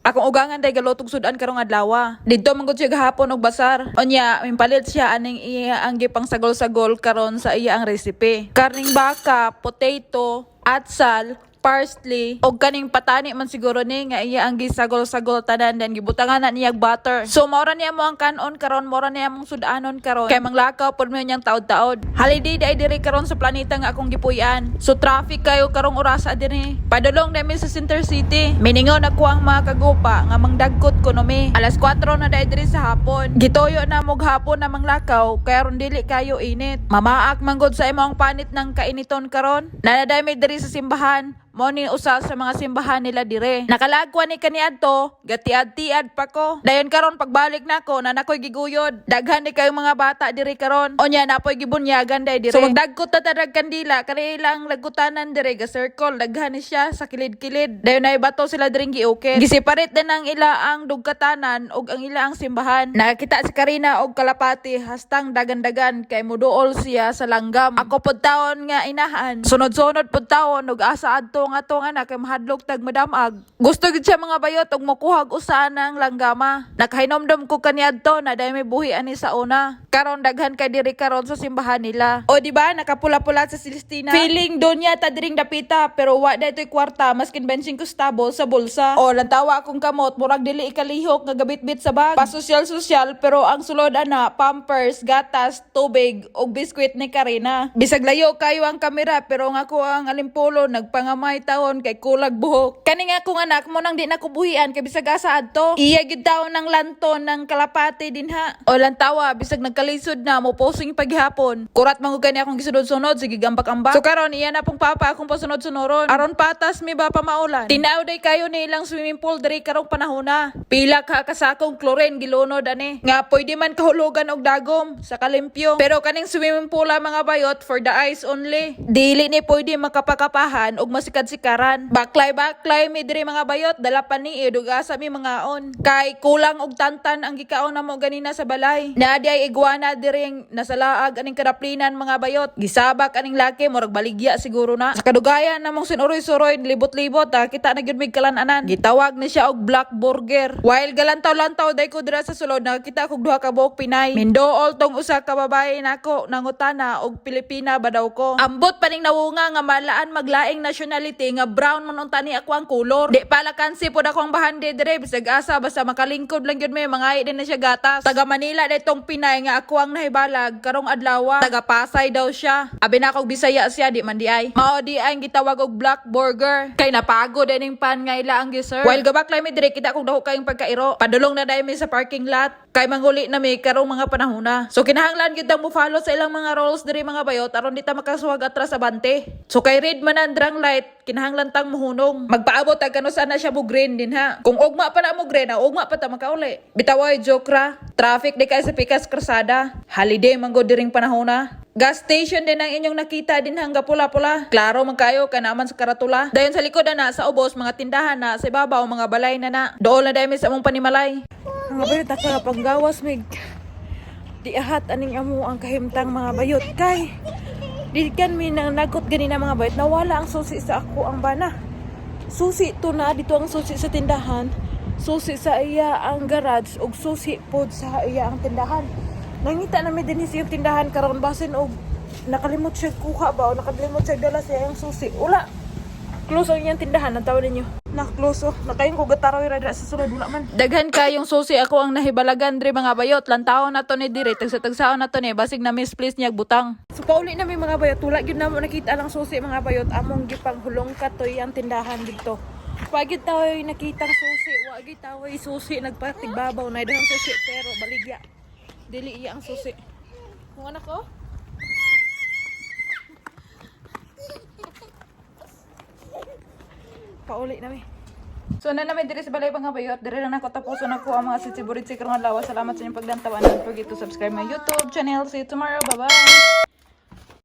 Akong ugangan day galutog sudan karong adlaw. Didto man gud siya gahapon og basar. Unya, mipalit siya aning iya ang gipang sagol-sagol karon sa iya ang recipe. Karning baka, potato, atsal, parsley, og kaning patani man siguro ni nga iya ang gisagol-sagol tanan, then gibutangan na niya butter. So maura niya mo ang kanon karon, maura niya mong sudanon karon. Kay manglakaw pod mo niyang taod-taod. Holiday day diri karon sa planeta nga akong gipuy-an. So traffic kayo karong orasa dinhi. Padulong na mi sa Center City. Miningaw na ko ang mga kagupa nga mangdagkot kuno mi. Alas 4 na day diri sa hapon. Gituyo na mog hapon na manglakaw kay aron dili kayo init. Mamaak manggod sa imong panit ng kainiton karon. Nanaday mi diri sa simbahan. Mo ni usa sa mga simbahan nila dire. Nakalagwa ni kaniadto, gatiad-tiad pa ko. Dayon karon pagbalik nako, na nakoy giguyod. Daghan ni kayo mga bata diri karon. Onya napoy gibunyagan day dire. So magdagkot ta tadag kandila, kani ilang lagutanan dire ga circle, daghan ni siya sa kilid-kilid. Dayon ay bato sila diring giukit. Giseparate din ang ila ang dugkatanan ug ang ila ang simbahan. Nakakita si Karina og kalapati hastang dagan-dagan kay muduol siya sa langgam. Ako pud taon nga inahan. Sunod-sunod pud taon ug asa adto nga tong anak kay mahadlok tag madamag. Gusto gid siya, mga bayot, og mokuhag usa ng langgama. Nakahinomdom ko kaniadto na dahil may buhi ani sa una. Karon daghan kay diri karon sa simbahan nila. O di ba nakapula-pula sa Celestina. Feeling donya ta diring dapita pero wa daytoy kwarta maskin 25 stabo sa bulsa. O lantawa akong kamot, murag dili ikalihok nga gabitbit sa bag. Pa-sosyal-sosyal pero ang sulod ana Pampers, gatas, tubig ug biskwit ni Karina. Bisag layo kayo ang kamera pero ang ako ang alimpolo nagpangamay taon kay kulag buhok. Kani nga akong anak mo nang di na kubuhian kay bisag asa adto. Iya gid taon ng lanton ng kalapati dinha. O lantawa bisag nagkalisod na mo posing paghapon. Kurat man gani akong gisunod-sunod, sige gambak-ambak. So karon iya na pong papa akong pasunod-sunoron. Aron patas mi ba pamaulan. Tinaw day kayo ni ilang swimming pool diri karong panahona. Pila ka kasakong chlorine gilunod ani. Nga pwede man kahulugan og dagom sa kalimpyo. Pero kaning swimming pool ah, mga bayot, for the eyes only. Dili ni pwede makapakapahan og masikad-sikaran. Baklay-baklay mi diri, mga bayot, dala pa ni ug asa mi mangaon. Kay kulang og tantan ang gikaon namo ganina sa balay. Naa di ay iguana diring nasa laag aning kadaplinan, mga bayot. Gisabak aning laki, murag baligya siguro na. Sa kadugayan namong sinuroy-suroy libot-libot ha, kita na gyud mig kalananan. Gitawag ni siya og black burger. While galantaw-lantaw day ko dira sa sulod, nakakita kog duha ka buok Pinay. Mindool tong usa ka babae nako, nangutana og Pilipina ba daw ko. Ambot pa ning nawunga nga malaan maglaing nationality nga brown man unta ni ako ang kolor. Di pala kansi pod ako ang bahandi dire bisag asa basta makalingkod lang gyud may mga din na siya gatas. Taga Manila tong Pinay nga ako ang nahibalag karong adlaw. Taga Pasay daw siya. Abi na akong Bisaya siya, di man di ay. Mao di ay gitawag og black burger. Kay napagod ining pan nga ila ang giserve. While gabaklay mi dire, kita kog daho kayong pagkairo. Padulong na dahil mi sa parking lot. Kay manguli na mi karong mga panahona. So kinahanglan gyud tang mo-follow sa ilang mga rules diri, mga bayot, aron di ta makasuwag atras abante. So kay red man ang drang light, kinahanglan tang muhunong. Magpaabot tag kano sana siya mo green din ha. Kung ugma pa na mo green, ah, ugma pa ta makauli. Bitaway joke ra. Traffic di kay sa pikas krasada. Holiday man gud diring panahona. Gas station din ang inyong nakita din hangga pula-pula. Klaro man kayo kanaman sa karatula. Dayon sa likod na sa ubos mga tindahan na, sa ibabaw mga balay na na. Dool na dahil sa among panimalay. Mga bayot, ako panggawas mig di ahat aning amo ang kahimtang, mga bayot, kay di kan mi nang nagot ganina, mga bayot, nawala ang susi sa ako ang bana. Susi to na dito, ang susi sa tindahan, susi sa iya ang garage ug susi pod sa iya ang tindahan. Nangita na mi dinhi sa iyang tindahan karon basin og nakalimot siya kuha ba o nakalimot siya dala sa iyang susi. Wala, close ang iyang tindahan. Ang tawag ninyo na close oh. Nakayon ko gataroy ra dira sa sulod, wala man. Daghan kayong susi ako ang nahibalagan diri, mga bayot. Lantaon na to ni diri, tagsa-tagsaon na to ni basig na misplace niya butang. So pauli na mi, mga bayot, wala gyud namo nakita lang susi, mga bayot, among gipanghulong katoy ang tindahan dito. Wa gyud taoy nakitang susi, wa gyud taoy susi, nagpatigbabaw na dahang susi pero baligya. Dili iya ang susi. Kung anak ko? Pauli na mi. So na namin diri sa balay, mga bayot, diri na nako tapuson ako ang mga sitsi-buritsi karong adlaw. Salamat sa inyong paglantaw and don't forget to subscribe my YouTube channel. See you tomorrow. Bye bye.